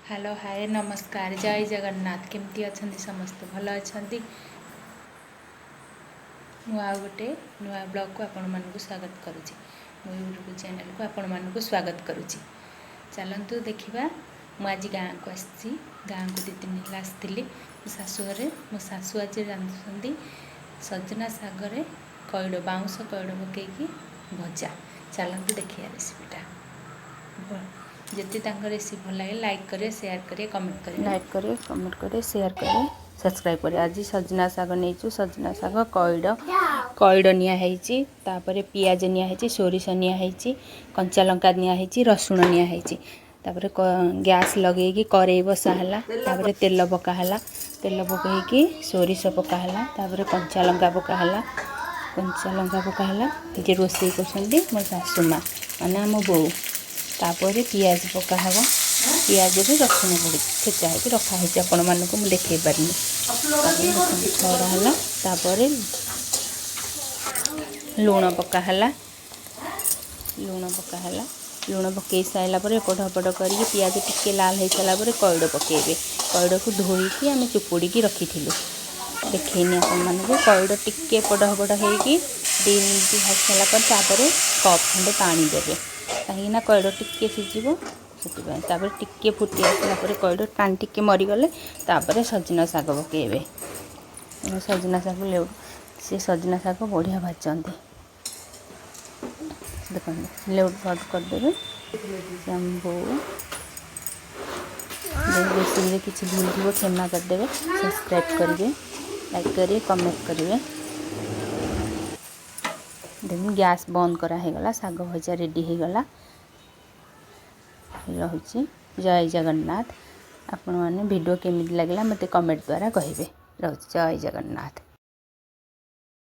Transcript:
Hello, ହାଏ, ନମସ୍କାର, ଜୟ ଜଗନ୍ନାଥ। କେମିତି ଅଛନ୍ତି ସମସ୍ତେ? ଭଲ ଅଛନ୍ତି? ମୁଁ ଆଉ ଗୋଟେ ନୂଆ ବ୍ଲଗ୍କୁ ଆପଣମାନଙ୍କୁ ସ୍ୱାଗତ କରୁଛି। ମୋ ୟୁଟ୍ୟୁବ୍ ଚ୍ୟାନେଲ୍କୁ ଆପଣମାନଙ୍କୁ ସ୍ୱାଗତ କରୁଛି। ଚାଲନ୍ତୁ ଦେଖିବା। ମୁଁ ଆଜି ଗାଁକୁ ଆସିଛି। ଗାଁକୁ 2 ଦିନ ହେଲା ଆସିଥିଲି ମୋ ଶାଶୁ ଘରେ। ମୋ ଶାଶୁ ଆଜି ରାନ୍ଧୁଛନ୍ତି ସଜନା ଶାଗରେ କଇଡ଼, ବାଉଁଶ କଇଡ଼ ପକେଇକି ଭଜା। ଚାଲନ୍ତୁ ଦେଖିବା ରେସିପିଟା। ଯଦି ତାଙ୍କ ରେସିପି ଭଲ ଲାଗେ, ଲାଇକ୍ କରିବେ, ସେୟାର କରିବେ, କମେଣ୍ଟ କରିବେ। ଲାଇକ୍ କରିବେ, କମେଣ୍ଟ କରିବେ, ସେୟାର କରିବେ, ସବସ୍କ୍ରାଇବ୍ କରିବେ। ଆଜି ସଜନା ଶାଗ ନେଇଛୁ। ସଜନା ଶାଗ, କଇଡ଼, କଇଡ଼ ନିଆ ହେଇଛି। ତାପରେ ପିଆଜ ନିଆ ହେଇଛି, ସୋରିଷ ନିଆ ହେଇଛି, କଞ୍ଚା ଲଙ୍କା ନିଆ ହେଇଛି, ରସୁଣ ନିଆ ହେଇଛି। ତାପରେ ଗ୍ୟାସ୍ ଲଗେଇକି କରେଇ ବସା ହେଲା। ତାପରେ ତେଲ ପକା ହେଲା। ତେଲ ପକେଇକି ସୋରିଷ ପକା ହେଲା। ତାପରେ କଞ୍ଚା ଲଙ୍କା ପକା ହେଲା। କଞ୍ଚା ଲଙ୍କା ପକା ହେଲା। ଯିଏ ରୋଷେଇ କରୁଛନ୍ତି ମୋ ଶାଶୁ ମା, ମାନେ ଆମ ବୋଉ। ତାପରେ ପିଆଜ ପକା ହେବ। ପିଆଜରେ ରସୁଣ ପଡ଼ିଛି, ଛେଚା ହେଇକି ରଖା ହେଇଛି। ଆପଣମାନଙ୍କୁ ମୁଁ ଦେଖେଇ ପାରିନି। ତାପରେ ରସୁଣ ଛଡ଼ା ହେଲା। ତାପରେ ଲୁଣ ପକା ହେଲା। ଲୁଣ ପକା ହେଲା। ଲୁଣ ପକାଇ ସାରିଲା ପରେ ଏପଟ ସେପଟ କରିକି ପିଆଜ ଟିକେ ଲାଲ ହେଇସାରିଲା ପରେ କଇଡ଼ ପକାଇବେ। କଇଡ଼କୁ ଧୋଇକି ଆମେ ଚୁପୁଡ଼ିକି ରଖିଥିଲୁ, ଦେଖେଇନି ଆପଣମାନଙ୍କୁ। କଇଡ଼ ଟିକେ ଏପଟ ସେପଟ ହେଇକି 2 ମିନିଟ୍ ଭାଜି ସାରିଲା ପରେ ତାପରେ କପ୍ ଖଣ୍ଡେ ପାଣି ଦେବେ, କାହିଁକିନା କଇଡ଼ ଟିକେ ସିଝିବ ସେଥିପାଇଁ। ତାପରେ ଟିକେ ଫୁଟି ଆସିଲା ପରେ, କଇଡ଼ ପାଣି ଟିକେ ମରିଗଲେ ତାପରେ ସଜନା ଶାଗ ପକାଇବେ। ସଜନା ଶାଗ ଲେଉଟ, ସେ ସଜନା ଶାଗ ବଢ଼ିଆ ଭାଜନ୍ତି। ଦେଖନ୍ତୁ, ଲେଉଟ ଫାଉଟ କରିଦେବେ ସେ ଆମ ବୋଉ। ଯଦି ରେସିପିରେ କିଛି ଭୁଲ ଥିବ, କ୍ଷମା କରିଦେବେ। ସବସ୍କ୍ରାଇବ୍ କରିବେ, ଲାଇକ୍ କରିବେ, କମେଣ୍ଟ କରିବେ। ଦେଖନ୍ତୁ, ଗ୍ୟାସ୍ ବନ୍ଦ କରା ହେଇଗଲା। ଶାଗ ଭଜା ରେଡ଼ି ହେଇଗଲା। ରହୁଛି, ଜୟ ଜଗନ୍ନାଥ। ଆପଣମାନେ ଭିଡ଼ିଓ କେମିତି ଲାଗିଲା, ମୋତେ କମେଣ୍ଟ ଦ୍ୱାରା କହିବେ। ରହୁଛି, ଜୟ ଜଗନ୍ନାଥ।